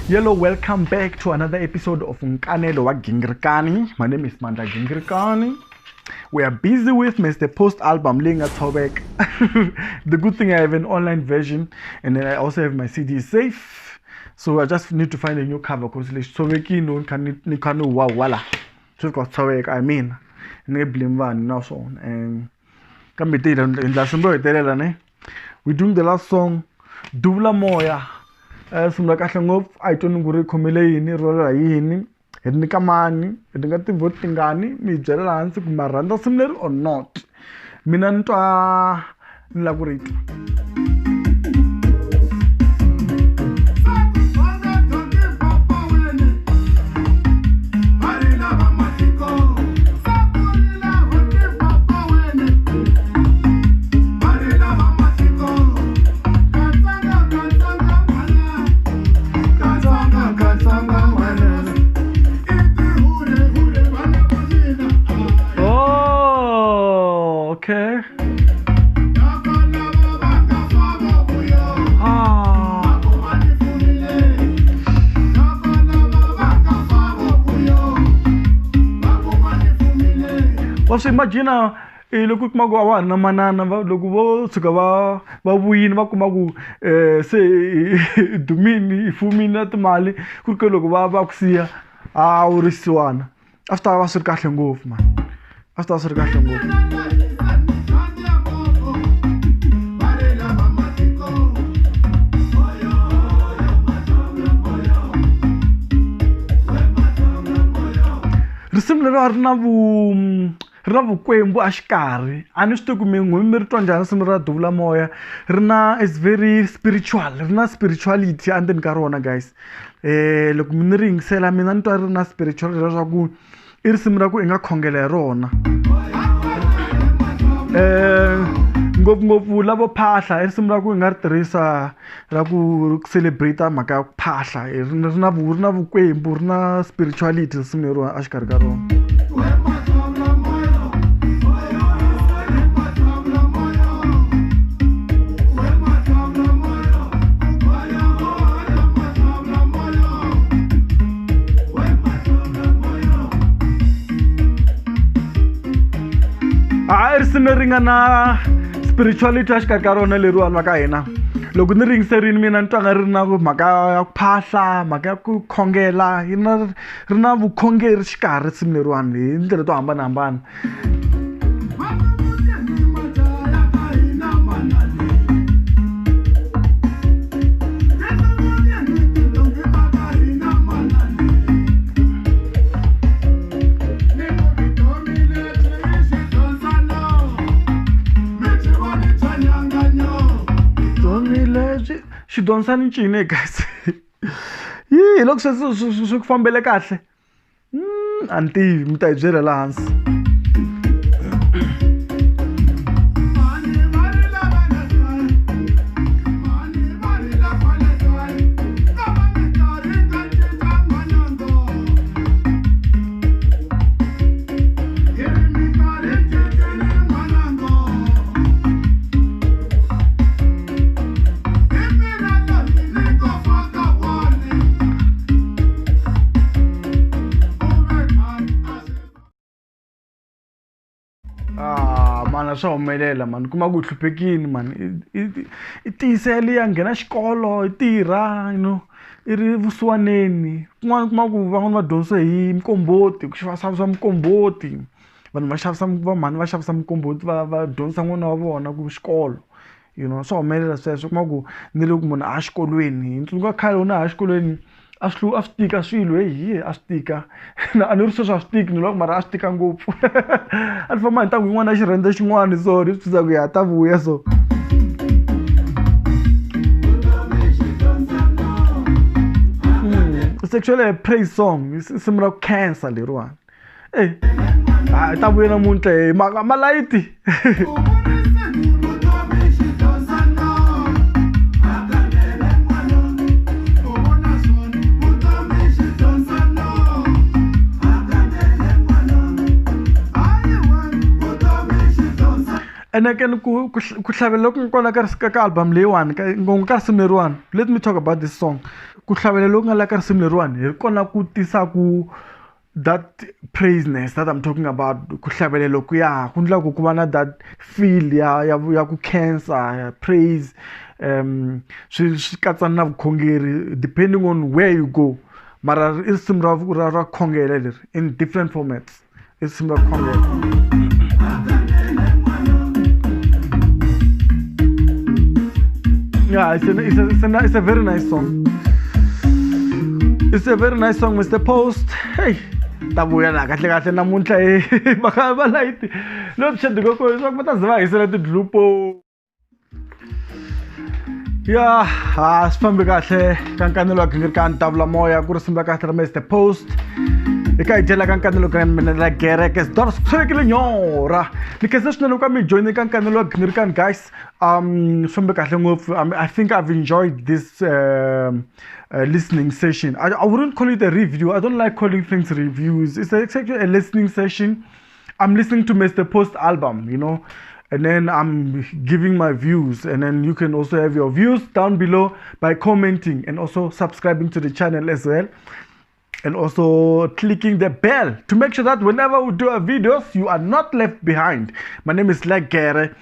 Yellow, welcome back to another episode of Nkanelo wa Gingirikani. My name is Mandla Gingirikani. We are busy with Mr. Post album leyi nga tshoveka. The good thing, I have an online version and then I also have my CD safe. So I just need to find a new cover because lexi tshovekini ni kha ni kha ni wa wala. Swi fika swi tshoveka, I mean, ni nge blame vanhu na swona. Kambe te hi endla risimu ro hetelela ne. We doing the last song, Duvula Moya. Risimu ra kahle ngopfu, a hi tweni ku ri khomele yini, ri vulavula hi yini, hi ri nyika mani, hi nyika ti-vote tingani, mi hi byela laha hansi ku ma rhandza risimu leri or not. Mina ni twa ni lava ku ri twa. Oh, okay. Ah. Wa swi imagine i loko u kuma ku a wa ha ri na manana loko vo tshuka va va vuyile va kuma ku se i dumile i fumile na timali ku ri ke loko va va ku siya a wu ri xisiwana, a swi ta va swi ri kahle ngopfu mani, a swi ta va swi ri kahle ngopfu. Risimu leri a ri na vu ri na vukwembu a xikarhi, a ni swi tivi ku mi n'wina mi ri twa njhani risimu ra Duvula Moya, ri na is very spiritual, ri na spirituality endzeni ka rona guys. Loko ni ri yingisela mina ni twa ri na spiritual leswaku i risimu ra ku i nga khongela hi rona. Ngopfungopfu lavo phahla i risimu ra ku i nga ri tirhisa ra ku celebrate mhaka ya ku phahla, ri na ri na vukwembu ri na spirituality risimu leriwani a xikarhi ka rona. A i risimu leri nga na spirituality a xikarhi ka rona leriwani va ka hina, loko ni ri yingiserile mina ni twa nga ri na mhaka ya ku phahla, mhaka ya ku khongela, yi na ri na vukhongeri xikarhi risimu leriwani hi ndlela to hambanahambana. Xidyondzani ncini guys, yi hi loko sweswo swi ku fambele kahle, a ni tivi mi ta hi byela laha hansi. Ah mani swa humelela mani, u kuma ku u hluphekile mani, i tiyisela i ya nghena xikolo i tirha you know i ri vusiwaneni. Kun'wana u kuma ku van'wani va dyondzise hi muqombhoti ku xavisiwa muqombhoti, vanhu va xavisa va mhani va xavisa muqombhoti va va dyondzisa n'wana wa vona ku xikolo you know swa humelela sweswo. U kuma ku ni loko munhu a ya xikolweni ni tsundzuka khale loko na ha ya xikolweni a swi a swi tika swilo heyi a swi tika, a ni ri sweswi a swi tiki ni mara a swi tika ngopfu a ni famba hi ntangu yin'wana ya xirhendze xin'wana so ni swi tiva ku ya ta vuya so. It's actually a praise song, i risimu ra ku khensa leriwani. E ha ta vuya namuntlha hi malayiti. And again, ku hlavelela loku nga kona ka album leyiwani, ngopfu ka risimu leriwani, let me talk about this song. Ku hlavelela loku nga la ka risimu leriwani hi kona ku tisaku that praiseness that I'm talking about. Ku hlavelela lokuya ku endla ku ku va na that feel ya ku khensa, praise, swi katsa na vukhongeri depending on where you go. Mara i risimu ra khongela leri in different formats. I risimu ra khongela. Yeah, it's a very nice song. It's a very nice song, Mr. Post. Hey, ta vuya la kahle kahle namuntlha hi mhaka va light. Load shedding ko leswaku va ta ze va hisela tidlupo. Ya, a swi fambi kahle ka nkanelo wa Gingirikani Tabula Moya ku risimu ra kahle ra Mr. Post. Eka hi dyela ka nkanelo ka mina la gereke Doris tshwekile nyora. Ni khensa swinene ka mi join ka nkanelo wa Gingirikani guys. Swi fambe kahle ngopfu. I think I've enjoyed this listening session. I wouldn't call it a review. I don't like calling things reviews. It's actually a listening session. I'm listening to Mr. Post album, you know, and then I'm giving my views, and then you can also have your views down below by commenting and also subscribing to the channel as well, and also clicking the bell to make sure that whenever we do our videos, you are not left behind. My name is Legere.